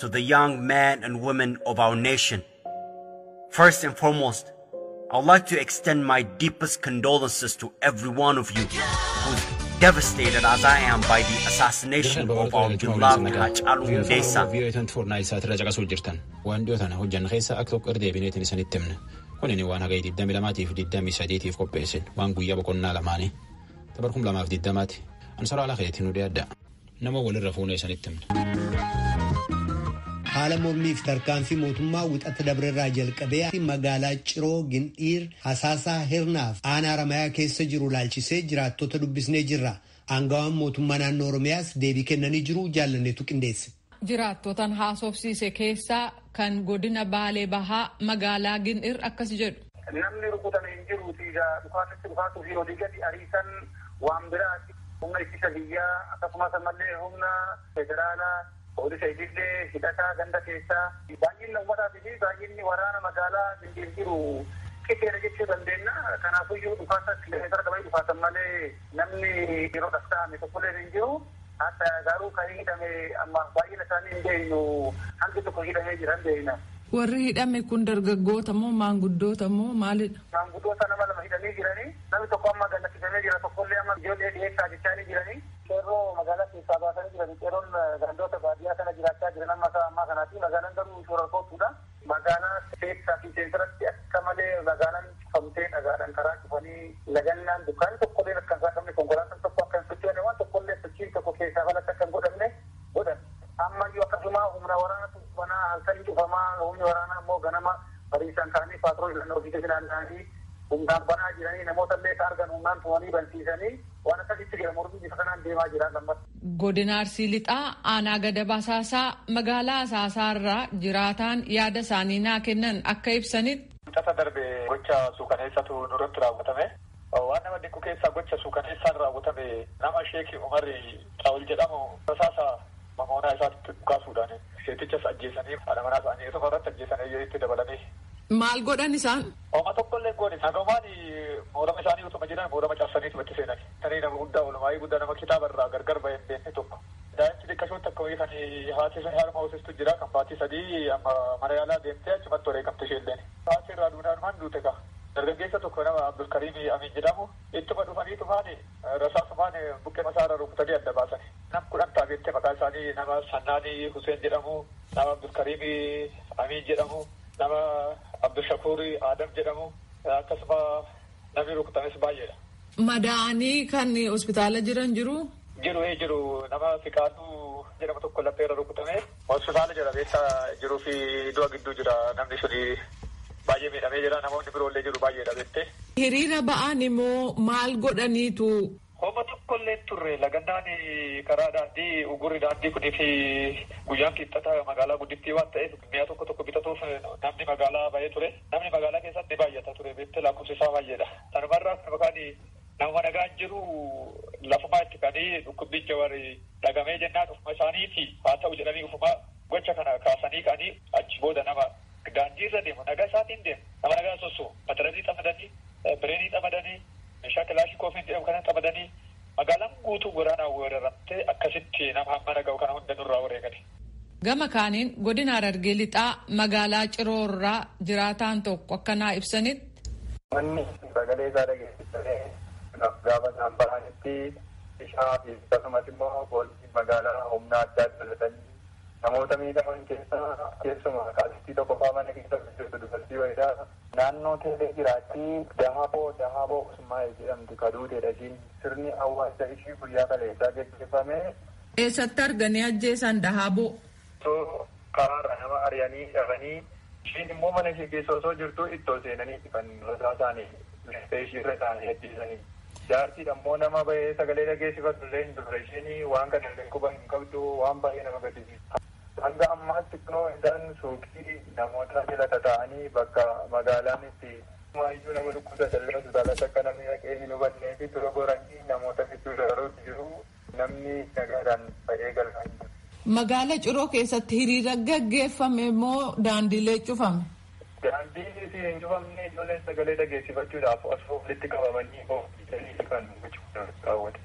to the young men and women of our nation. First and foremost, I would like to extend my deepest condolences to every one of you who's devastated as I am by the assassination of our beloved Hachalu Hundessa. VOA 24 Naayilsaat irra caqasuu jirtan. Waan dhiyoo tana hojjanna keessa akka tokko irra deebineetiin isinitti himne. Kunin waan haga 22 fi 23tiif qopheessin, waan guyyaa boqonnaa lamaanii tabar 2020ti. Ansara ala keetiin nu dhiyaadha. Nama walirra fuunee isinitti himne. Haala mormiif tarkaanfii mootummaa Wixata dabrerraa jalqabee magaalaa Ciroo, Gindhiir, Hasaasaa, Hirnaaf aanaa Haramayaa keessa jiru laalchisee jiraattota dubbisnee jirra. Aangawaan mootummaa naannoo Oromiyaas deebii kennanii jiru. Jaallanneetu qindeesse. Jiraattotan haasofsiise keessaa kan godina Baalee Bahaa magaalaa Gindhiir akkas jedhu. Namni rukutame hin jiruuti, dhukaasatti dhukaasuu fi olii gadi ariisan waan biraati. Humna ittisa biyyaa akkasumas ammallee humna federaalaa, poolisa idilee hidhataa ganda keessaa, baay'inni uummataatii fi baay'inni waraana magaalaa Gindhiir jiru qixeera jechuu dandeenya. Kanaafuyyuu dhukaasa kilomeetira qabanii dhukaasan malee namni yeroo dhasta'ame tokkollee hin jiru. Hatta garuu kan hidhame amma baay'ina isaanii hin beeknu, hangi tokko hidhamee jira hin beekna. Warri hidhame kun dargaggoota moo maanguddoota moo maalidha? Maanguddoota nama lama hidhamee jiranii, namni tokko amma gallakkifamee jira, tokkollee amma ijoollee dhiyeessaa jechaa jiranii. Qeerroo magaalaa keessaa baasanii jiranii, qeerroon gandoota baadiyyaa kana jiraachaa jiran amma isaa ammaa kanaati. Magaalaan garuu shoora koottuudha. Magaalaa keessaa fi seensaratti akka malee magaalaan cufamtee, dhagaadhaan karaa cufanii, lagannaan dukkaanni tokkollee akka hin saaqamne, konkolaataan tokko akka hin sochoone, waan tokkollee sochiin tokko keessaa balatti akka hin godhamne godhan. Ammayyuu akkasuma humna waraanatu banaa, halkan cufamaa, humni waraanaa immoo ganama bariisaan ka'anii paatroo ilannoo ofii naanna'anii humnaan banaa jiranii, namoota illee ka argan humnaan tumanii bansiisanii, waan akkasitti jira, mormii bifa kanaan deemaa jira lammata. Godina Arsii Lixaa aanaa Gadab Asaasaa magaalaa Asaasaa irraa jiraataan yaada isaanii naa kennan akka ibsanitti. Wixata darbe gocha suukaneessatu nurratti raawwatame. Waan nama dinqu keessaa gocha suukaneessaan raawwatame, nama Sheekii Umarri Xaawul jedhamu rasaasa mamoonaa isaatti dhukaasuudhaan sheetichas ajjeesanii, haadha manaa isaanii tokko irratti ajjeesanii itti dabalanii. Maal godhan isaan? Oma tokkollee goone, nagamaan moorama isaanii utuma jiran moorama cabsaniitu itti seenan. Tanii nama guddaa olmaayii guddaa, nama kitaaba irraa gargar bahee hin beekne tokko. Daa'imti xiqqashoon takka wayii kan haati ishee harma hoosistu jira, kan baatii 3 amma mana yaalaa deemtee achumatti wareegamte isheelleen. Haati irraa duunaan duute ka. Dargaggeessa tokko nama Abdulkariim Amin jedhamu ittuma dhufanii tumaani rasaasumaan buqqee masaarra rukutanii adda baasan. Nam 10 taabeette maqaa isaanii: nama Sannaanii Hussein jedhamu, nama Abdulkariim Amin jedhamu, nama Abdulshakuur Adam jedhamu, akkasuma namni rukutames baay'eedha. Madaa'anii kan hospitaala jiran jiru? Jiru, jiru. Nama Fiqaaduu jedhamu tokko lapheerra rukutame hospitaala jira, beektaa, jiruu fi du'a gidduu jira. Namni suni baay'ee miidhamee jira, namoonni biroollee jiru, baay'eedha beektee. Hiriira ba'an immoo maal godhaniitu? Homa tokkollee turre. Lagannaan karaa daandii, ugurri daandii kunii fi guyyaan Kibxata magaalaa guddittii waan ta'eef mi'a tokko tokko bitatuuf namni magaalaa ba'ee ture. Namni magaalaa keessatti baay'ata ture beektee, lakkoofsi isaa baay'eedha. Sanumarraa kan nama nagaan jiru lafumaa itti kanii dhukkubbiin Jawaar dhagamee jennaan ufuma isaaniiti haa ta'u jedhanii ufuma gocha kana kaasanii ka'anii, achi booda nama daandii irra deemu, nagaa isaatiin deemu, nama nagaa sossoo mataranii xamadanii, bireenii xamadanii, meeshaa kilaashii koofiin jedhamu kana xamadanii, magaalaan guutuu waraanaan weeraramtee, akkasitti nama hamma naga'u kana hunda nurraa wareegale. Gama kaaniin godina Harargee Lixaa magaalaa Ciroorraa jiraataan tokko akkanaa ibsanitti. Manni sagalee isaa dhageessisanii gaafa isaan bahanitti bishaa fi akkasumas immoo poolisii magaalaa humna addaa dabalatanii namoota miidhaman keessaa keessumaa kaasittii tokko fa'aa mana keessa jirtu, dubartii wayiidha. Naannoo teelee jiraatti Dahaboo Usmaa'ee jedhamtu kaduuteedha ishiin, sirni awwaalcha ishii guyyaa kaleessaa geggeeffame. Eessatti arganii ajjeesan Dahaboo? Osoo karaarra nama ari'anii dhaqanii, ishiin immoo mana ishee keessa osoo jirtu ittoo seenanii kan rasaa isaanii meeshaa ishii irra isaanii ajjeesanii. Jaartiin ammoo nama bahee sagalee dhageessifatu illee hin turre, isheen waan kana illee quba hin qabdu, waan baay'ee nama gaddisiisa. Hanga ammaatti kunoo isaan suuqii namoota jala tataa'anii bakka magaalaan itti maayyuu nama dhukkubsatan hospitaalatti akka namni dhaqee hin hubannee fi dura goranii namoota gidduu dararuutti jiru, namni nagaadhaan ba'ee galaa hin jiru. Magaala Ciroo keessatti hiriira gaggeeffame moo daandiilee cufame? Daandiin hin cufamne, ijoolleen sagalee dhageessifachuudhaaf osoo walitti qabamanii oofisanii kan raawwate.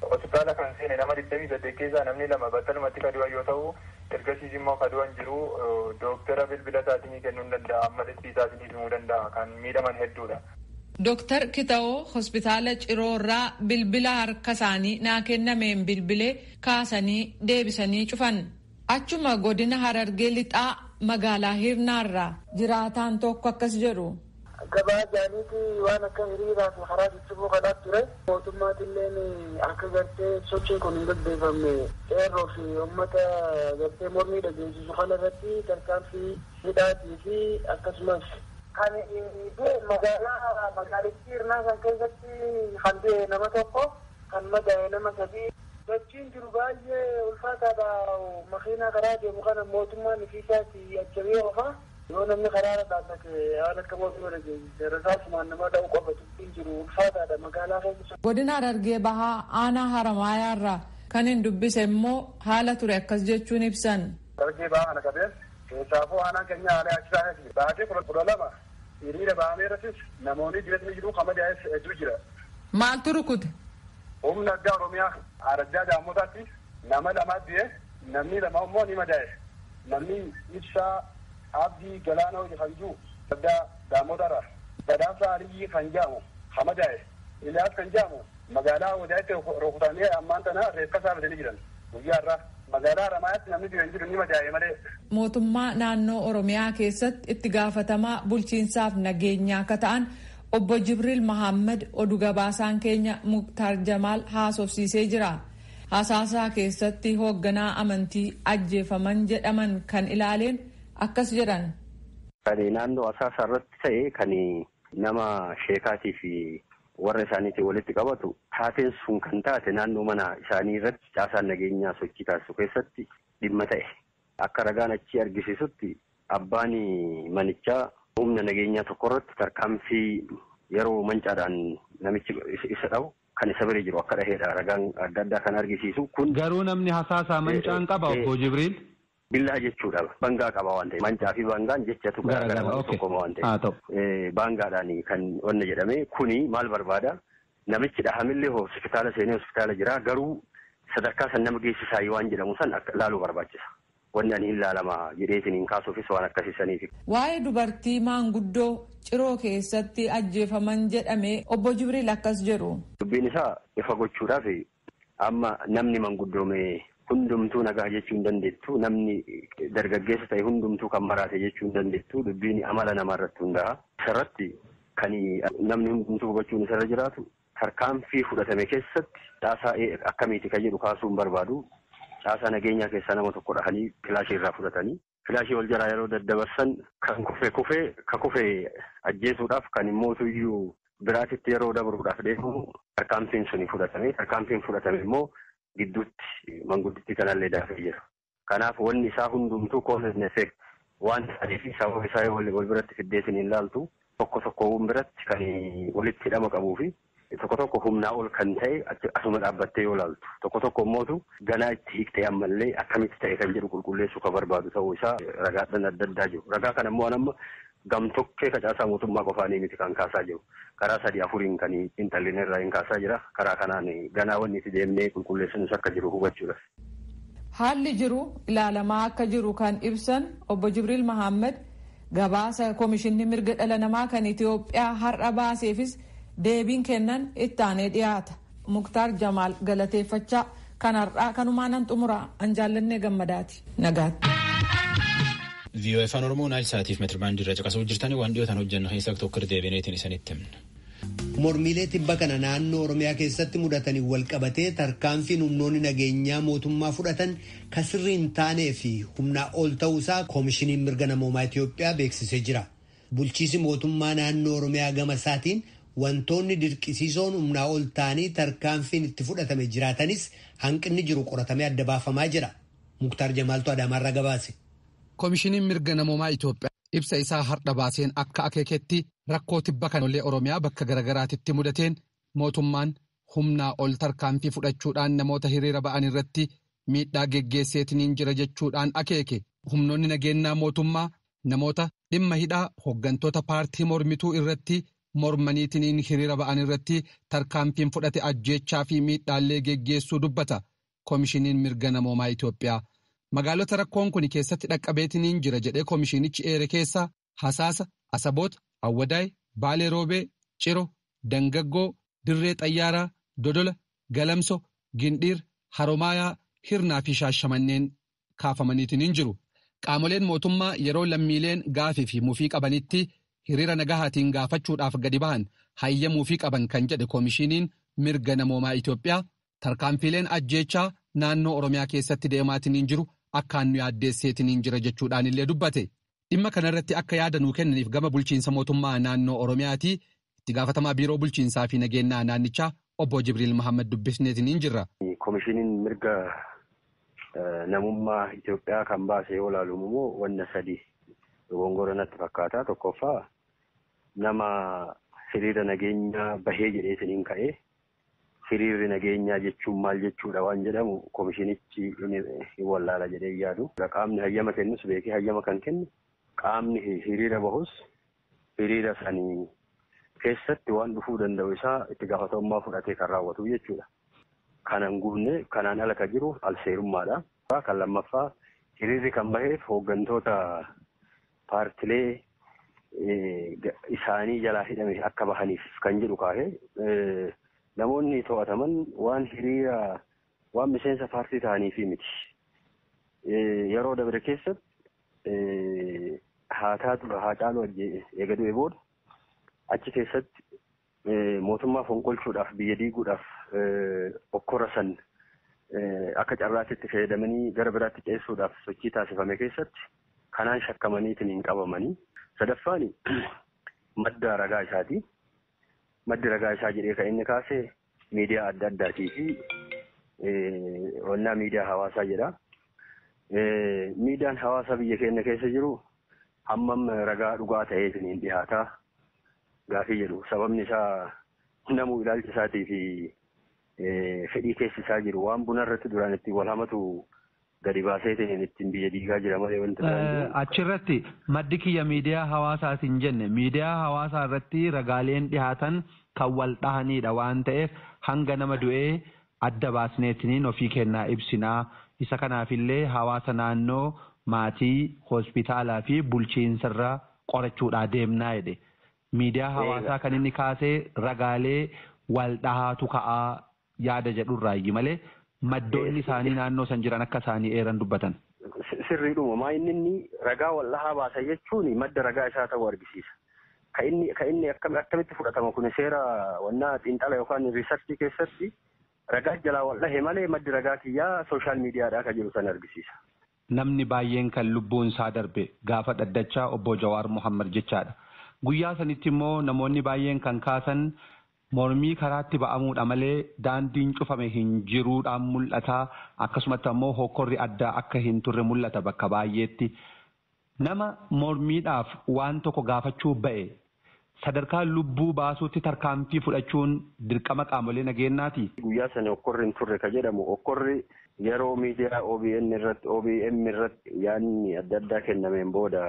Hospitaala kan seene nama 28 keessaa namni lama battalumatti kan du'an yoo ta'u, Ergasiis immoo kadu'an jiru dooktara bilbila isaatiin kennuu hin danda'a. Amma dhibbii isaatiin himuu danda'a. Kan miidhaman hedduudha. Dooktar Kitawoo hospitaala Ciroorraa bilbila harka isaanii naa kennameen bilbilee kaasanii deebisanii cufan. Achuma godina Harargee lixaa magaalaa Hirnaarraa jiraataan tokko akkas jedhu. Gabaa jaaniiti waan akka hiriiraa fi karaa jijjiiruu kanaatu ture. Mootummaatilleen akka gartee sochiin kun hin gaggeeffamne qeerroo fi uummata gartee mormii dhageessisu kana irratti tarkaanfii hidhaatii fi akkasumas kan magaalaa magaalittii Hirnaa kan keessatti kan du'e nama tokko kan madaa'e nama sadii. Sochiin jiru baay'ee ulfaataadha. Makiinaa karaa deemu kana mootummaan ifiisaati ajjabee ofa. Yoo namni karaarra dhaabbate waan akka mootummaa dhageessise rasaasumaan nama dha'u qofa dubbiin jiru ulfaataadha magaalaa keessa. Godina Harargee Bahaa aanaa Haramaayaarraa kan hin dubbise immoo haala ture akkas jechuun ibsan. Harargee Bahaa kana qabeen keessaafuu aanaan keenya haala yaachisaa keessa baatee 12 hiriira bahamee irrattis namoonni jireenya jiru qamadiyaa'es hedduu jira. Maaltu rukute? Humna addaa Oromiyaa Araddaa Daamotaatti nama lama du'e namni lama immoo ni madaa'e. Namni ibsaa Abdii Galaanoo kan jiru addaa Daamotarra Badhaasa Aliyyii kan jedhamu ka madaa'e. Ilaas kan jedhamu magaalaa Wadaatti rukutamee ammaan tana reeffa isaa fidanii jiran guyyaa irraa. Magaalaa Haramaayaatti namni du'e hin jiru ni madaa'e malee. Mootummaa naannoo Oromiyaa keessatti itti gaafatamaa bulchiinsaaf nageenyaa akka ta'an Obbo Jibriil Mahammad oduu gabaasaan keenya Muktaar Jamaal haasofsiisee jira. Hasaasaa keessatti hoogganaa amantii ajjeefaman jedhaman kan ilaaleen akkas jedhan. Kan naannoo Asaasaa irratti ta'e kan nama sheekaatii fi warra isaaniitiin walitti qabatu taateen sun kan taate naannoo mana isaanii irratti caasaan nageenyaa sochii taasisu keessatti dhimma ta'e. Akka ragaan achi argisiisutti abbaan manichaa humna nageenyaa tokko irratti tarkaanfii yeroo mancaadhaan namichi isa dhabu kan isa bira jiru akka dhaheedha ragaan adda addaa kan argisiisu kun. Garuu namni hasaasaa mancaan qaba obbo Jibriil. Billaa jechuudha. Bangaa qaba waan ta'eef. Mancaa fi bangaan jechatu garaagara tokkoma waan ta'eef. Bangaadhaan kan wanna jedhame kuni maal barbaada? Namichi dhahamillee hospitaala seenee hospitaala jira garuu sadarkaa san nama geessisaa waan jedhamu san akka laaluu barbaachisa. Wanni ani hin laalama jedheetiin hin kaasuufis waan akkasiisaniif. Waa'ee dubartii maanguddoo Ciroo keessatti ajjeefaman jedhame obbo Jibriil akkas jedhu. Dubbiin isaa ifa gochuudhaaf amma namni manguddoome hundumtuu nagaa jechuu hin dandeettu namni dargaggeessa ta'e hundumtuu kan maraate jechuu hin dandeettu dubbiin amala namaa irratti hundaa'a. Isarratti kan namni hundumtuu hubachuun isarra jiraatu tarkaanfii fudhatame keessatti caasaa akkamiiti kan jedhu kaasuu hin barbaadu. Caasaa nageenyaa keessaa nama tokko dhahanii filaashii irraa fudhatanii filaashii wal jalaa yeroo daddabarsan kan kufe kufee kan kufe ajjeesuudhaaf kan immoo tuyyuu biraatitti yeroo dabruudhaaf deemu tarkaanfiin suni fudhatame tarkaanfiin fudhatame immoo gidduutti mangudditti kanallee daafee jira. Kanaaf wanni isaa hundumtuu cause and effect waan ta'eef sababa isaa wal biratti fiddeetiin hin laaltu tokko tokkoon biratti kan walitti hidhama qabuu fi tokko tokko humnaa ol kan ta'e asuma dhaabbattee yoo laaltu tokko tokko immootu ganaa itti hiiktee ammallee akkamitti ta'e kan jedhu qulqulleessuu kan barbaadu ta'uu isaa ragaadhaan adda addaa jiru. Ragaa kana immoo amma gamtokkee facaasaa mootummaa qofaanii miti kan kaasaa jiru. Karaa 3 4 kan intalli irraa hin kaasaa jira. Karaa kanaan ganaa wanni itti deemnee qulqulleessinus akka jiru hubachuudha. Haalli jiru ilaalamaa akka jiru kan ibsan obbo Jibriil Mahammad gabaasa Koomishinni Mirga Dhala Namaa kan Itoophiyaa har'a baaseefis deebiin kennan itti aanee dhiyaata. Muktaar Jamaal galateeffachaa kan har'aa kanumaan an xumura an jaallannee gammadaati. Nagaatti. VOA Afaan Oromoo Naayil Saatiif meetirbaandii irra caqasuu jirtanii waan dhiyootaan hojjennu keessaa tokko deebineetiin isinitti himna. Mormiilee tibba kana naannoo Oromiyaa keessatti mudatanii wal qabatee tarkaanfiin humnoonni nageenyaa mootummaa fudhatan kan sirrii hin taanee fi humnaa ol ta'uusaa koomishiniin mirga namoomaa Itoophiyaa beeksisee jira. Bulchiisi mootummaa naannoo Oromiyaa gama isaatiin wantoonni dirqisiisoon humnaa ol ta'anii tarkaanfiin itti fudhatame jiraatanis hanqinni jiru qoratamee adda baafamaa jira. Muktaar Jamaaltu Adaamaarraa gabaase. Koomishiniin mirga namoomaa Itoophiyaa ibsa isaa har'a baaseen akka akeeketti rakkoo tibba kanallee Oromiyaa bakka garagaraatitti mudateen mootummaan humnaa ol tarkaanfii fudhachuudhaan namoota hiriira ba'an irratti miidhaa geggeesseetiniin jira jechuudhaan akeeke. Humnoonni nageenyaa mootummaa namoota dhimma hidhaa hooggantoota paartii mormituu irratti mormaniitiniin hiriira ba'an irratti tarkaanfiin fudhate ajjeechaa fi miidhaallee geggeessuu dubbata. Koomishiniin mirga namoomaa Itoophiyaa. Magaalota rakkoon kun keessatti dhaqqabeetiniin jira jedhee koomishinichi eere keessaa Hasaasa, Asaboota, Awwadaay, Baalee Roobee, Ciro, Dangaggoo, Dirree Xayyaaraa, Dodola, Galamso, Gindhiir, Haromaayaa, Hirnaa fi Shaashamanneen kaafamaniitiin jiru. Qaamoleen mootummaa yeroo lammiileen gaafii fi mufii qabanitti hiriira nagahaatiin gaafachuudhaaf gadi bahan hayyamuufii qaban kan jedhe koomishiniin mirga namoomaa Itoophiyaa tarkaanfiileen ajjeechaa naannoo Oromiyaa keessatti deemaatiniin jiru akkaan nu yaaddeesseetiniin jira jechuudhaan illee dubbate. Dhimma kanarratti akka yaada nuu kennaniif gama bulchiinsa mootummaa naannoo Oromiyaatii itti gaafatamaa biiroo bulchiinsaa fi nageenyaa naannichaa obbo Jibriil Mahammad dubbisneetiniin jirra. Koomishiniin mirga namummaa Itoophiyaa kan baase yoo ilaalu immoo wanna sadi dogongora natti fakkaata. Tokkoffaa nama hiriira nageenyaa bahee jedheetiniin ka'ee hiriirri nageenyaa jechuun maal jechuudha waan jedhamu koomishinichi hin wallaala jedhee yaadu. Qaamni hayyama kennus beekee hayyama kan kennu qaamni hiriira bahus hiriira sanii keessatti waan dhufuu danda'u isaa itti gaafatamummaa fudhatee kan raawwatu jechuudha. Kanan guunne kanaan ala kan jiru alseerummaadha. Kan lammaffaa hiriirri kan baheef hooggantoota paartilee isaanii jalaa hidhame akka bahaniif kan jedhu kaahee namoonni to'ataman waan hiriira waan miseensa paartii ta'aniifi miti. Yeroo dabre keessatti haa taatu haa caalu eega du'e booda achi keessatti mootummaa fonqolchuudhaaf biyya diiguudhaaf okkora san akka carraatti itti fayyadamanii gara biraatti ceessuudhaaf sochii taasifame keessatti kanaan shakkamaniitiin hin qabamanii. Sadaffaan madda ragaa isaati. Maddi ragaa isaa jedhee kan inni kaase miidiyaa adda addaatii fi onnaa miidiyaa hawaasaa jedha. Miidiyaan hawaasaa biyya keenya keessa jiru hammam ragaa dhugaa ta'eetiin hin dhiyaataa gaafii jedhu. Sababni isaa namuu ilaalcha isaatii fi fedhii keessi isaa jiru waan buna irratti duraan ittiin wal hamatu gadi baaseetiin ittiin biyya diigaa jira malee wanti biraan jiru. Achirratti maddi kiyya miidiyaa hawaasaatiin jenne miidiyaa hawaasaa irratti ragaaleen dhihaatan kan wal dhahanidha waan ta'eef hanga nama du'ee adda baasneetiniin ofii kennaa ibsinaa isa kanaafillee hawaasa naannoo maatii hospitaalaa fi bulchiinsarra qorachuudhaa deemnaa jedhe. Miidiyaa hawaasaa kan inni kaasee ragaalee wal dhahaatu ka'aa yaada jedhurraayi malee maddoonni isaanii naannoo san jiran akka isaanii eeran dubbatan. Sirriidhuma maa inni ragaa wal dhahaa baasa jechuun madda ragaa isaa ta'uu argisiisa. Kan inni akkamitti fudhatama kun seera wannaa xiinxala yookaan riisarchii keessatti ragaa jalaa wal dhahe malee maddi ragaa kiyyaa sooshaal miidiyaadhaa kan jiru san argisiisa. Namni baay'een kan lubbuun isaa darbe gaafa dhaddachaa obbo Jawaar Mohammad jechaadha. Guyyaa sanitti immoo namoonni baay'een kan kaasan mormii karaatti ba'amuudha malee daandiin cufame hin jiruudhaan mul'ata. Akkasumatti ammoo hokkorri addaa akka hin turre mul'ata bakka baay'eetti. Nama mormiidhaaf waan tokko gaafachuu ba'e sadarkaa lubbuu baasuutti tarkaanfii fudhachuun dirqama qaamolee nageenyaati. Guyyaa sana hokkorri hin turre kan jedhamu hokkorri yeroo miidiyaa OBN irratti OBM irratti yaadni adda addaa kennameen booda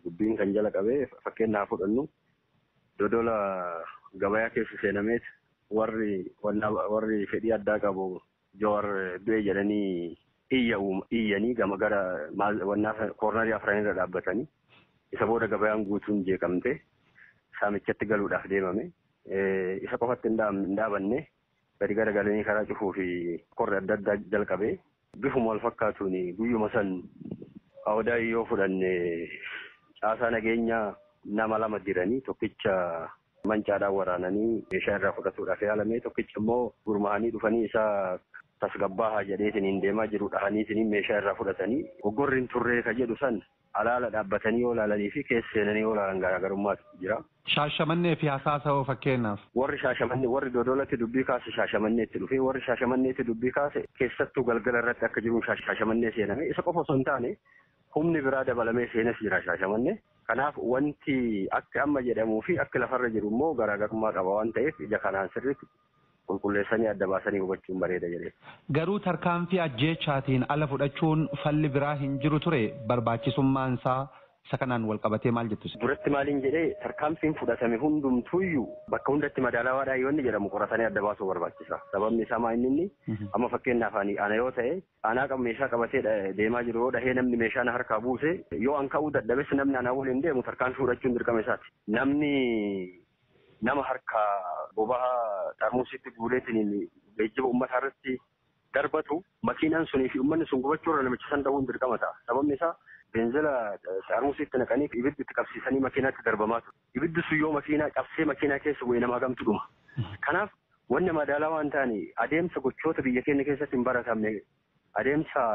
dubbiin kan jala qabee fakkeenyaa fudhannu Dodola gabayaa keessa seenameet warri fedhii addaa qabu Jawaar du'e jedhanii iyyanii gama gara wannaa koornarii afranirra dhaabbatanii isa booda gabayaan guutuun jeeqamte saamichatti galuudhaaf deemame isa qofatti hin dhaabanne gadi garagalanii karaa cufuu fi korri adda addaa jalqabee bifuma wal fakkaatuun guyyuma san Awdaa yoo fudhanne caasaa nageenyaa nama lama jiranii tokkicha mancaadhaan waraananii meeshaa irraa fudhatuudhaaf yaalame tokkicha immoo gurmaa'anii dhufanii isaa tasgabbaahaa jedheetiniin deemaa jiru dhahaniitiniin meeshaa irraa fudhatanii oggorri hin turree ka jedhu san alaala dhaabbatanii yoo ilaalanii fi keessa seenanii yoo ilaalan garaagarummaatu jira. Shaashamannee fi Hasaasa hoo fakkeenyaaf. Warri Shaashamannee warri Dodolatti dubbii kaase Shaashamanneetti dhufee warri Shaashamanneetti dubbii kaase keessattuu galgala irratti akka jiru Shaashamannee seename isa qofa osoo hin taane humni biraa dabalamee seenes jira Shaashamannee. Kanaaf wanti akka amma jedhamuu fi akka lafarra jiru immoo garaagarummaa qaba waan ta'eef ija kanaan sirriitti qulqulleessanii adda baasanii hubachuun bareeda jedhee. Garuu tarkaanfii ajjeechaatiin ala fudhachuun falli biraa hin jiru ture barbaachisummaan isaa Isa kanaan wal qabatee maal jettu? Duratti maaliin jedhee tarkaanfiin fudhatame hundumtuuyyuu bakka hundatti madaalawaadhaa yoo inni jedhamu qoratanii adda baasuu barbaachisa. Sababni isaa maa inni amma fakkeenyaaf ana yoo ta'e anaa qabu meeshaa qabatee deemaa jiru yoo dhahee namni meeshaa na harkaa buuse yoo an ka'uu dadhabes namni anaa waliin deemu tarkaanfii fudhachuun dirqama isaati. Namni nama harkaa boba'aa xarmuusitti guureetiin geejjiba uummataa irratti darbatu makiinaan sunii fi uummanni sun gubachuu irra namicha san dhabuun dirqama ta'a. Sababni isaa beenzila xarmuusitti naqanii ibiddi itti qabsiisanii makiinaatti darbamaa ture. Ibiddi sun yoo makiinaa cabsee makiinaa keessa bu'e nama gamtu dhuma. Kanaaf wanni madaalawaa hin taane adeemsa gochoota biyya keenya keessatti hin baratamne adeemsa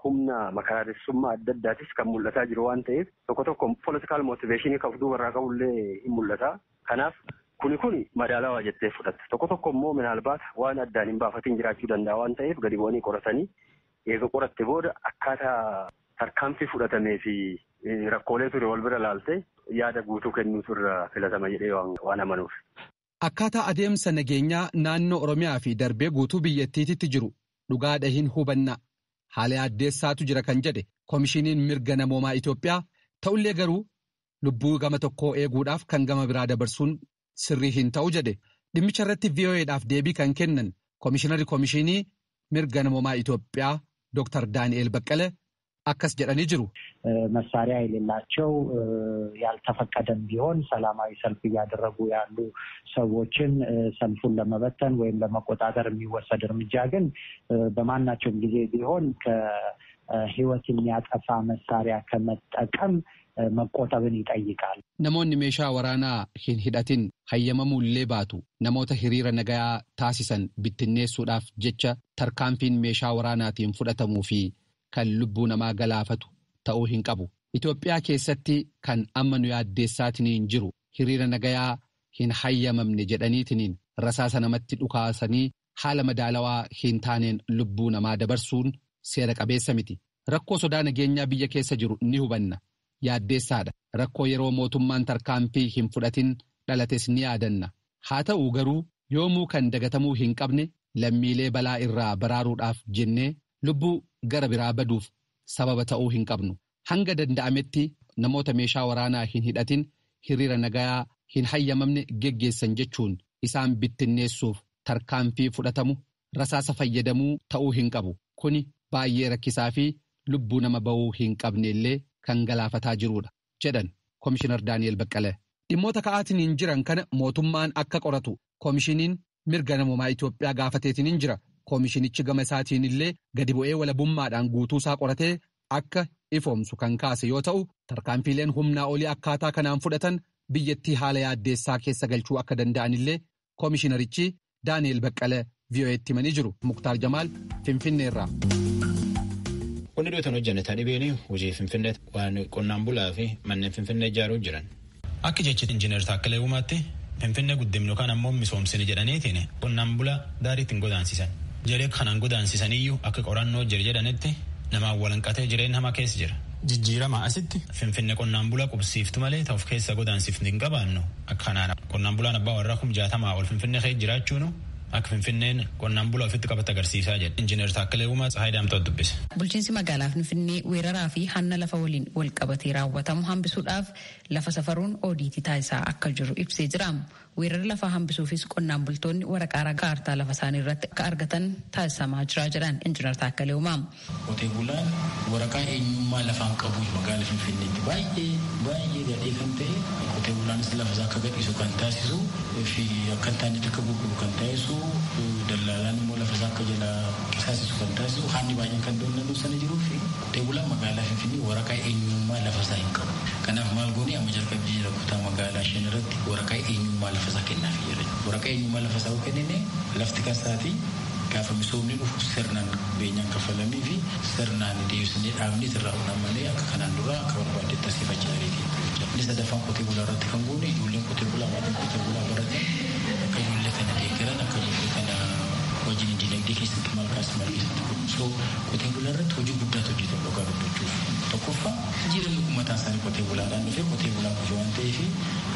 humna makaraaressummaa adda addaatis kan mul'ataa jiru waan ta'eef tokko tokko politikaal mootiveeshinii kan of duubarraa qabullee hin mul'ata. Kanaaf kuni madaalawaa jettee fudhatta. Tokko tokko immoo minaalbaata waan addaan hin baafatiin jiraachuu danda'a waan ta'eef gadi bu'anii qoratanii eega qoratte booda akkaataa tarkaanfii fudhatamee fi rakkoolee ture wal bira laalte yaada guutuu kennuutu irra filatama jedhee waan amanuuf. Akkaataa adeemsa nageenyaa naannoo Oromiyaa fi darbee guutuu biyyattiititti jiru dhugaa dhahin hubanna haala addeessaatu jira kan jedhe koomishiniin mirga namoomaa Itoophiyaa ta'ullee garuu lubbuu gama tokkoo eeguudhaaf kan gama biraa dabarsuun sirrii hin ta'u jedhe dhimmicha irratti VOAdhaaf deebii kan kennan koomishinarri koomishinii mirga namoomaa Itoophiyaa Dr. Daani'eel Baqqale akkas jedhanii jiru. መሳሪያ የሌላቸው ያልተፈቀደም ቢሆን ሰላማዊ ሰልፍ እያደረጉ ያሉ ሰዎችን ሰልፉን ለመበተን ወይም ለመቆጣጠር የሚወሰድ እርምጃ ግን በማናቸውም ጊዜ ቢሆን ከሕይወት የሚያጠፋ መሳሪያ ከመጠቀም መቆጠብን ይጠይቃል። Namoonni meeshaa waraanaa hin hidhatin hayyamamuullee baatu namoota hiriira nagayaa taasisan bittinneessuudhaaf jecha tarkaanfiin meeshaa waraanaatiin fudhatamuu fi kan lubbuu namaa galaafatu ta'uu hin qabu. Itoophiyaa keessatti kan amma nu yaaddeessaatiniin jiru hiriira nagayaa hin hayyamamne jedhaniitiniin rasaasa namatti dhukaasanii haala madaalawaa hin taaneen lubbuu namaa dabarsuun seera qabeessa miti. Rakkoo sodaa nageenyaa biyya keessa jiru ni hubanna. Yaaddeessaadha. Rakkoo yeroo mootummaan tarkaanfii hin fudhatin dhalates ni yaadanna. Haa ta'u garuu yoomuu kan dagatamuu hin qabne lammiilee balaa irraa baraaruudhaaf jennee lubbuu gara biraa baduuf sababa ta'uu hin qabnu. Hanga danda'ametti namoota meeshaa waraanaa hin hidhatin hiriira nagayaa hin hayyamamne geggeessan jechuun isaan bittinneessuuf tarkaanfii fudhatamu rasaasa fayyadamuu ta'uu hin qabu. Kuni baay'ee rakkisaa fi lubbuu nama ba'uu hin qabne illee kan galaafataa jirudha jedhan Komishinar Daani'el Baqqalee. Dhimmoota ka'aatiin jiran kana mootummaan akka qoratu koomishiniin mirga namoomaa Itoophiyaa gaafateetiin jira. Koomishinichi gama isaatiin illee gadi bu'ee walabummaadhaan guutuusaa qoratee akka ifoomsu kan kaase yoo ta'u tarkaanfiileen humnaa olii akkaataa kanaan fudhatan biyyattii haala yaaddeessaa keessa galchuu akka danda'an illee koomishinarichi Daani'el Baqqalee VOA'tti himanii jiru. Muktaar Jamaal Finfinneerraa. Wanni dhiyootan hojjanne dhibeen hojii Finfinnee waan qonnaan bulaa fi manneen Finfinnee ijaaruu jiran. Akka jecha Injiinar Taakkalee Uumaatti Finfinnee guddimnu kan ammoo misoomsine jedhaniitiin qonnaan bulaa daarii ittiin godaansisan. Jaree kanaan godaansisaniyyuu akka qorannoo jira jedhanitti namaan walanqatee jireenya hamaa keessa jira. Jijjiirama asitti Finfinnee qonnaan bulaa qubsiiftu malee ta'uuf keessa godaansifni hin qabaannu akka kanaan qonnaan bulaan abbaa warraa 60,000 ol Finfinnee keessa jiraachuunu akka Finfinneen qonnaan bulaa ofitti qabate agarsiisaa jedhe. Injiinar Taakkalee Uumaa Tsahaay Daamtoo dubbise. Bulchiinsi magaalaa Finfinnee weeraraa fi hanna lafa waliin wal qabatee raawwatamu hambisuudhaaf lafa safaruun oodiitii taasisaa akka jiru ibsee jira. Weerara lafaa hambisuufis qonnaan bultoonni waraqaa ragaa kaartaa lafa isaanii irratti akka argatan taasisamaa jira jedhan Injiinar Taakkalee Uumaa. Qotee bulaan waraqaa eenyummaa lafaan qabu magaalaa Finfinneetti baay'ee baay'ee gadhee kan ta'e qotee bulaanis lafa isaa akka gadhiisu kan taasisu fi akka hin taanetti akka gurguru kan taasisu dallaalaan immoo lafa isaa akka jala qisaasisu kan taasisu haanni baay'een kan doonannu sana jiruu fi qotee bulaan magaalaa Finfinnee waraqaa eenyummaa lafa isaa hin qabu. Kanaaf maal goone amma jalqabnee jira kutaa magaalaa 5 irratti waraqaa eenyummaa lafa isaa kennaafii jira. Waraqaa eenyummaa lafa isaa yoo kennine lafti kan isaatii gaafa misoomni dhufu sirnaan beenyaan kaffalamii fi sirnaan deebisnee dhaabni irraa fuudhan malee akka kanaan dura akka barbaaddetti asiifachaa jireetii. Inni sadaffaan qotee bulaa irratti kan goone ijoolleen qotee bulaa maatiin qotee bulaa baratan akka ijoollee kana deeggaran akka ijoollee kana wajjin dinagdee keessatti maal kaasa maal keessatti kunuunsoo qotee bulaa irratti hojii guddaatu hojjetame dhugaa dubbachuuf. Tokkoffaa jireenya uummataa isaanii qotee bulaadhaan dhufee qotee bulaa kufe waan ta'eef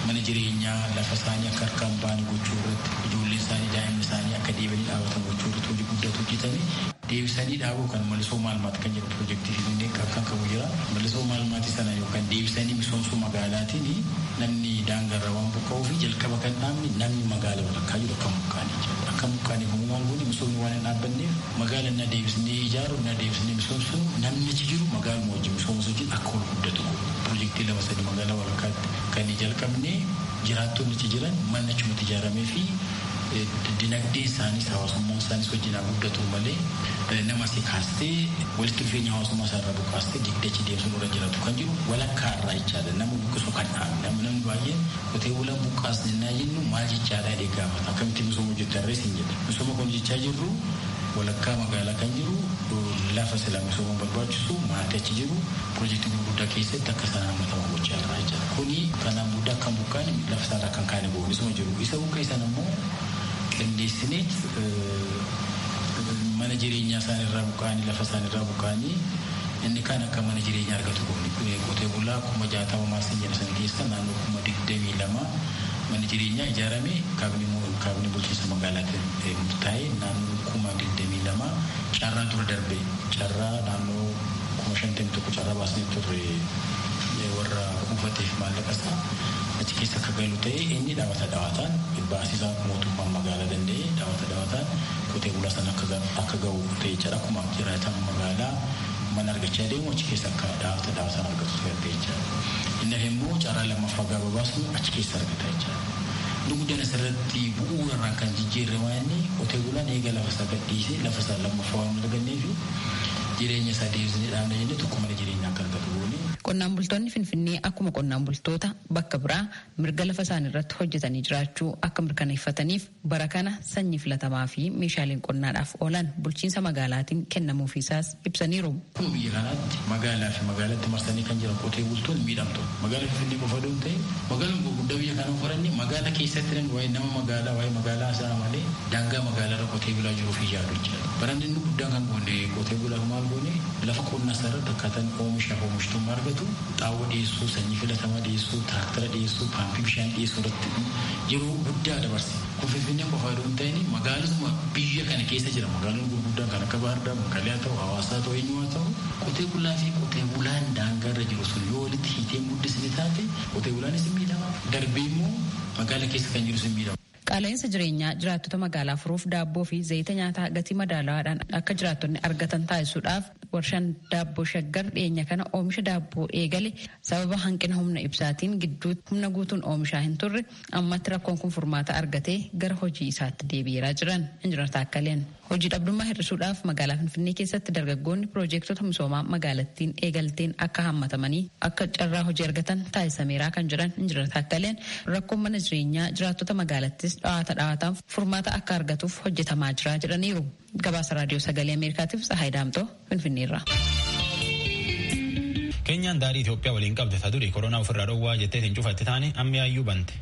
mana jireenyaa lafa isaanii akka harkaan ba'an gochuu irratti ijoollee isaanii daa'imni isaanii akka deebi'anii dhaabatan gochuu irratti hojii guddaatu hojjetame. Deebisanii dhaabuu kan mallisoo maalmaati kan jedhu piroojeektii Finfinnee kan qabu jira. Mallisoo maalmaati sana yookaan deebisanii misoomsuu magaalaatiin namni daangarra waan buqqa'uu fi jalqaba kan dhaabne namni magaala walakkaa jiru akka muqqaanii jira. Akka muqqaanii kun maal goone misoomni waan hin dhaabbanneef magaala na deebisnee ijaaru na deebisnee misoomsuu namni achi jiru magaaluma wajjin misoomsuu wajjin akka ol guddatu godhu. Piroojeektii 2-3 magaalaa walakkaatti kan jalqabne jiraattonni achi jiran manni achumatti ijaaramee fi dinagdee isaaniis hawaasummaa isaaniis wajjin haa guddatu malee nama si kaastee walitti dhufeenya hawaasummaa isaarraa buqqaastee digdachi deemsuun irra jiraatu kan jiru walakkaa irraa jechaadha. Nama buqqisu kan dhaabne namni baay'een qotee bulaa buqqaasne naa jennu maal jechaadha jedhee gaafata. Akkamitti misooma hojjettan rees hin jedhe. Misooma kun jechaa jirru walakkaa magaalaa kan jiru lafa sila misooma barbaachisu maatii achi jiru piroojeektii gurguddaa keessatti akka isaan hammatamu gochaa jira jechaadha. Kuni kanaan booda akka hin buqqaane lafa isaarraa kan kaane bu'u isuma jiru. Isa buqqee sana immoo qindeessineet mana jireenyaa isaanirraa buqqa'anii lafa isaanirraa buqqa'anii inni kaan akka mana jireenyaa argatu goone qotee bulaa 60,000 maasii jedha sana keessa naannoo 22,000 mana jireenyaa ijaarame kaabinee bulchiinsa magaalaatiin murtaa'e naannoo 22,000 carraa dura darbe carraa naannoo 51,000 carraa baasnee turre warra kuufateef maallaqa isaa achi keessa akka galu ta'e inni dhaabata dhaabataan baasisaa mootummaan magaalaa danda'e dhaabata dhaabataan qotee bulaa sana akka gahu ta'e jechaadha. Akkuma jiraataan magaalaa mana argachaa deemu achi keessa akka dhaabata dhaabataan argatu ta'e jechaadha. Inni hafe immoo carraa lammaffaa gaafa baasnu achi keessa argata jechaadha. Inni guddaan asirratti bu'uurarraan kan jijjiirre waan inni qotee bulaan eega lafa isaa gadhiisee lafa isaa lammaffaa waan hin arganneef jireenya isaa deebisnee dhaabna jennee tokko mana jireenyaa akka argatu goone. Qonnaan bultoonni Finfinnee akkuma qonnaan bultoota bakka biraa mirga lafa isaanii irratti hojjetanii jiraachuu akka mirkaneeffataniif bara kana sanyii filatamaa fi meeshaaleen qonnaadhaaf oolan bulchiinsa magaalaatiin kennamuufiisaas ibsaniiru. Akkuma biyya kanaatti magaalaa fi magaalatti marsanii kan jiran qotee bultoonni miidhamtu. Magaalaa Finfinnee qofa osoo hin ta'in magaalaa gurguddaa biyya kanaa fudhanne magaalaa keessatti namni waa'ee nama magaalaa waa'ee magaalaa isaa malee daangaa magaalaa irra qotee bulaa jiruuf hin yaadu jechuudha. Baraan inni guddaan kan goone qotee bulaaf maal goone lafa qonnaa isaa irratti akkaataan oomishaaf oomishtummaa argatu xaawwa dhiyeessuu, sanyii filatamaa dhiyeessuu, tiraaktara dhiyeessuu, paampii bishaan dhiyeessuu irratti yeroo guddaa dabarse. Kun Finfinnee qofa osoo hin ta'in magaalotuma biyya kana keessa jira magaalonni gurguddaan kan akka Baahirdaar, Maqalee haa ta'u, Hawaasaa haa ta'u, eenyu haa ta'u qotee bulaa fi qotee bulaan daangaa irra jiru sun yoo walitti hiitee guddisne taate qotee bulaanis hin miidhama. Darbee immoo magaala keessa kan jirus hin miidhama. Qaala'insa jireenyaa jiraattota magaalaa furuuf daabboo fi zayita nyaataa gatii madaalawaadhaan akka jiraattonni argatan taasisuudhaaf warshaan daabboo Shaggar dhiyeenya kana oomisha daabboo eegale sababa hanqina humna ibsaatiin gidduutti humna guutuun oomishaa hin turre ammatti rakkoon kun furmaata argatee gara hojii isaatti deebi'eeraa jiran Injinar Taakkaleen. Hojii dhabdummaa hir'isuudhaaf magaalaa Finfinnee keessatti dargaggoonni piroojeektota misoomaa magaalattiin eegalteen akka hammatamanii akka carraa hojii argatan taasisameeraa kan jiran Injinar Taakkaleen rakkoon mana jireenyaa jiraattota magaalattis dhawaata dhawaataan furmaata akka argatuuf hojjetamaa jira jedhaniiru. Gabaasa Raadiyoo Sagalee Ameerikaatiif Tsahaay Daamtoo Finfinneerraa. Keenyaan daarii Itoophiyaa waliin qabde ta durii koronaa ofirraa dhowwaa jettee hin cufatte taane amma yaayyuu bante.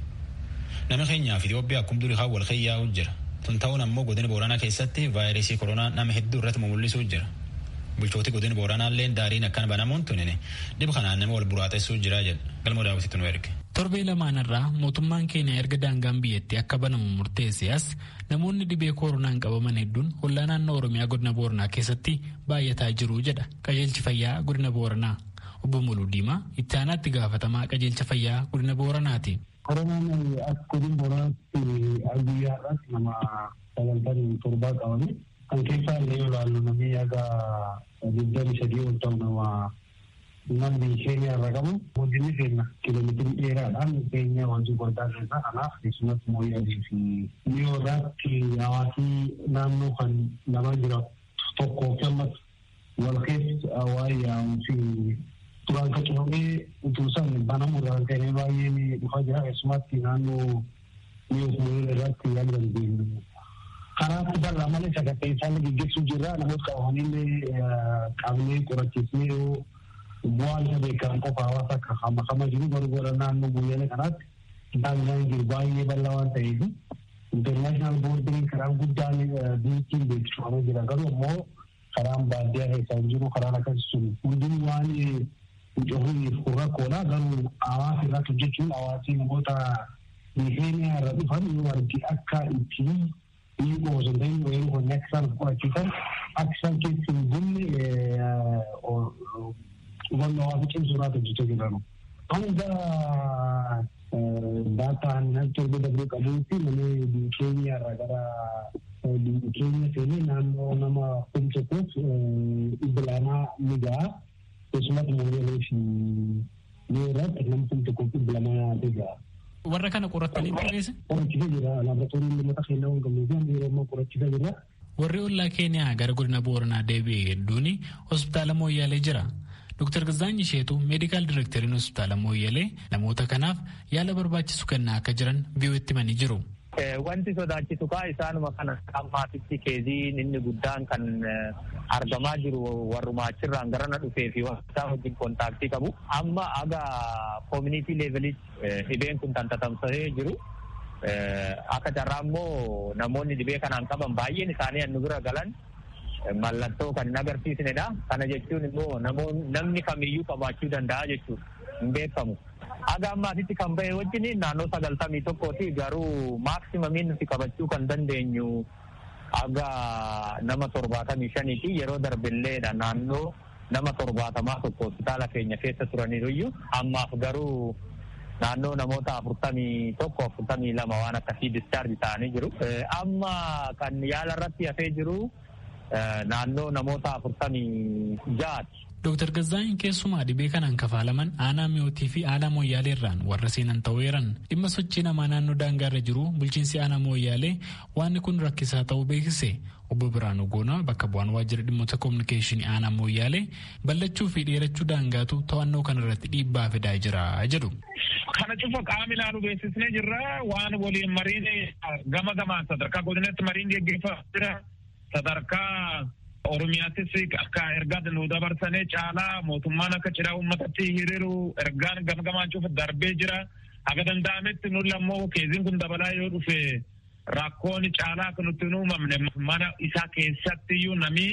Nama keenyaaf Itoophiyaa akkum durii kaan wal keeyyaa'u jira. Tun ta'uun ammoo godina Booranaa keessatti vaayirasii koronaa nama hedduu irratti mumul'isuu jira. Bulchooti godina Booranaa illee daariin akkana banamuun tunine dhib kanaan nama wal buraatessuu jira jedha. Galma daawwititti nu erge. Torbee lamaan irraa mootummaan keenya erga daangaan biyyattii akka banamu murteesse as namoonni dhibee koronaan qabaman hedduun hollaa naannoo Oromiyaa godina Booranaa keessatti baay'ataa jiru jedha qajeelchi fayyaa godina Booranaa. Obbo Muluu Diimaa itti aanaatti gaafatamaa qajeelcha fayyaa godina Booranaati. Koronaan akka godina Booranaatti guyyaa har'aatti nama 97 qabame. Kan keessaa illee yoo ilaallu namni haga 23 ol ta'u nama namni Keeniyaa irra qabu. Godinni keenya kiiloomeetirii dheeraadhaan Keeniyaa wajjin waldaa keessa kanaaf keessumatti Mooyyalee fi Miyoo irratti hawaasni naannoo kan lama jira tokkoo fi ammas wal keessa waan yaa'uu fi duraan kan cufamee utuu san banamu irraan ka'ee baay'een dhufaa jira keessumatti naannoo Miyoo fi Mooyyalee irratti yaala dandeenyu. Karaatti bal'aa malee sagantaa isaanii gaggeessuu jirra namoota qabamanii qabnee qorachiisnee yoo bu'aan isa beekamu qofa hawaasa akka makama jiru garuu gara naannoo Mooyyalee kanaatti daangaan jiru baay'ee bal'aa waan ta'eef intarnaashinaal boorderiin karaan guddaan biyyattiin beeksifamee jira garuu ammoo karaan baadiyyaa keessa hin jiru karaan akkasii sun hundinuu waan hin cufuuf rakkoodha garuu hawaasa irratti hojjechuun hawaasni namoota Keeniyaa irra dhufan yoo arge akka ittiin Biyyi qofa osoo hin ta'in weeruu kanneen akka isaan of qorachiisan akka isaan keessa hin bunne hubannoo hawaasa cimsuudhaaf hojjechaa jirra. Hanga daataan torbee dabree qabuutti namni biyya keenya irraa gara biyya keenya seenee naannoo nama 1,200 ni ga'a. Keessumatti mooyyeelee fi irratti nama 1,200 ni ga'a. Warra kana qorattanii barreesse? Qorachiisa jira. Laaboraatooriin lamata kennaa waan qabnuuf yeroo ammaa qorachiisa jira. Warri ollaa Keeniyaa gara godina Booranaa deebi'e hedduun hospitaala Mooyyaalee jira. Dr. Gazaany Isheetu meedikaal direekteriin hospitaala Mooyyalee namoota kanaaf yaala barbaachisu kennaa akka jiran biyyooti himanii jiru. Wanti sodaachisu kaa isaanuma kana ammaatitti keeziin inni guddaan kan argamaa jiru warrumaa achirraan garana dhufee fi isaa wajjin kontaaktii qabu. Amma aga koomunitii leevelitti dhibeen kun kan tatamsa'ee jiru. Akka carraa immoo namoonni dhibee kanaan qaban baay'een isaanii nu bira galan mallattoo kan hin agarsiisnedha. Kana jechuun immoo namni kamiyyuu qabaachuu danda'a jechuudha. Hin beekamu. Aga ammaatitti kan bahe wajjin naannoo 91ti garuu maaksimamin nuti qabachuu kan dandeenyu aga nama 75ti yeroo darbilleedha naannoo nama 70 tokko hospitaala keenya keessa turaniiruyyuu ammaaf garuu naannoo namoota 41 42 waan akkasii discharge ta'anii jiru. Amma kan yaala irratti hafee jiru naannoo namoota 46ti. Dr. Gazaany keessumaa dhibee kanaan kafaalaman aanaa mi'ootii fi aanaa mooyyaalee irraan warra seenan ta'uu eeran dhimma sochii namaa naannoo daangaarra jiru bulchiinsi aanaa mooyyaalee waan kun rakkisaa ta'uu beeksise obbo Biraanuu Goonaa bakka bu'aan waajjira dhimmoota koominikeeshinii aanaa mooyyaalee ballachuu fi dheerachuu daangaatu to'annoo kanarratti dhiibbaa fidaa jira jedhu. Kana cufa qaama ilaalu beeksisnee jirra waan waliin mariin gama gamaan sadarkaa godinatti mariin geggeeffamaa jira sadarkaa Oromiyaattis akka ergaa nu dabarsanii caalaa mootummaan akka cidhaa uummatatti hiriiru ergaan gamgamaan cufa darbee jira. Haga danda'ametti nuti ammoo keeziin kun dabalaa yoo dhufe rakkoon caalaa akka nutti hin uumamne mana isaa keessatti iyyuu namni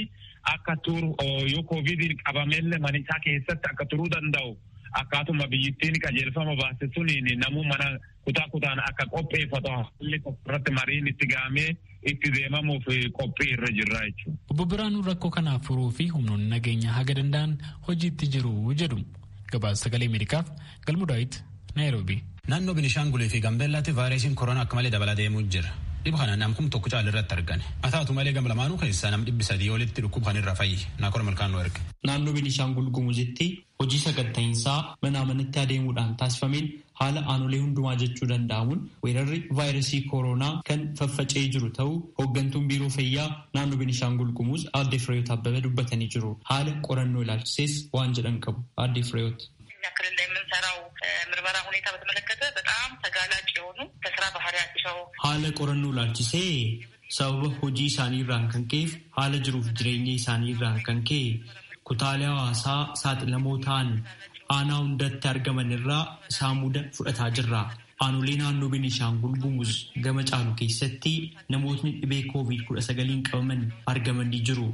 akka turu yoo koovidiin qabamellee mana isaa keessatti akka turuu danda'u. Akkaatuma biyyittiin qajeelfama baase suniin namuu mana kutaa kutaan akka qopheeffatu haalli irratti mariin itti gahamee itti deemamuuf qophii irra jirra jechuudha. Obbo Biraanuu rakkoo kanaaf furuu fi humnoonni nageenyaa haga danda'an hojiitti jiru jedhu. Gabaasa sagalee Ameerikaaf Galmuu Daawit Naayiroobii. Naannoo Binishaangulii fi Gambeellaatti vaayirasiin koronaa akka malee dabalaa deemuu jira. Dhibba kana nam 1000 caalu irratti argame. Haa taatu malee gama lamaanuu keessaa nam 300 olitti dhukkuba kan irra fayyi. Naakora malkaan nu erge. Naannoo Binishaangul Gumuzitti hojii sakatta'iinsaa manaa manatti adeemuudhaan taasifameen haala aanolee hundumaa jechuu danda'amuun weerarri vaayirasii koronaa kan faffaca'ee jiru ta'uu hooggantuun biiroo fayyaa naannoo Binishaangul Gumuz aadde Fireewoot Abbabee dubbatanii jiru. Haala qorannoo ilaalchisees waan jedhan qabu aadde Fireewoot. እኛ ክልል ላይ የምንሰራው ምርመራ ሁኔታ በተመለከተ በጣም ተጋላጭ የሆኑ ከስራ ባህሪያቸው haala qorannoo ilaalchisee sababa hojii isaanii irraan kan ka'eef haala jiruuf jireenya isaanii irraan kan ka'e kutaalee hawaasaa saaxilamoo ta'an aanaa hundatti argaman irraa saamuda fudhataa jirra. Aanolee naannoo Beenishaangul Gumuz gama caalu keessatti namootni dhibee COVID-19 qabaman argamanii jiru.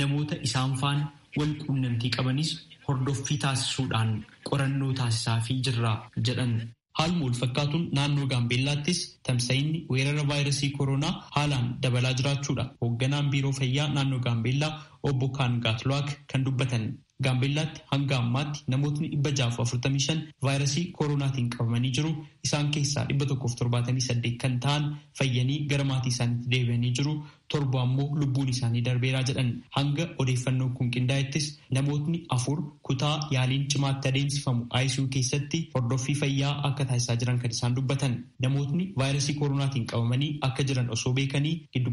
Namoota isaan faana wal quunnamtii qabanis hordoffii taasisuudhaan qorannoo taasisaafii jirra jedhan. Haaluma wal fakkaatuun naannoo Gaambeellaattis tamsa'inni weerara vaayirasii koronaa haalaan dabalaa jiraachuudha. Hoogganaan biiroo fayyaa naannoo Gaambeellaa obbo Kaan Gaatluwaak kan dubbatan. Gaambeellaatti hanga ammaatti namootni 645 vaayirasii koronaatiin qabamanii jiru. Isaan keessaa 178 kan ta'an fayyanii gara maatii isaaniitti deebi'anii jiru. Torba ammoo lubbuun isaanii darbeeraa jedhan. Hanga odeeffannoon kun qindaa'ettis namootni 4 kutaa yaaliin cimaatti adeemsifamu ICU keessatti hordoffii fayyaa akka taasisaa jiran kan isaan dubbatan. Namootni vaayirasii koronaatiin qabamanii akka jiran osoo beekanii giddu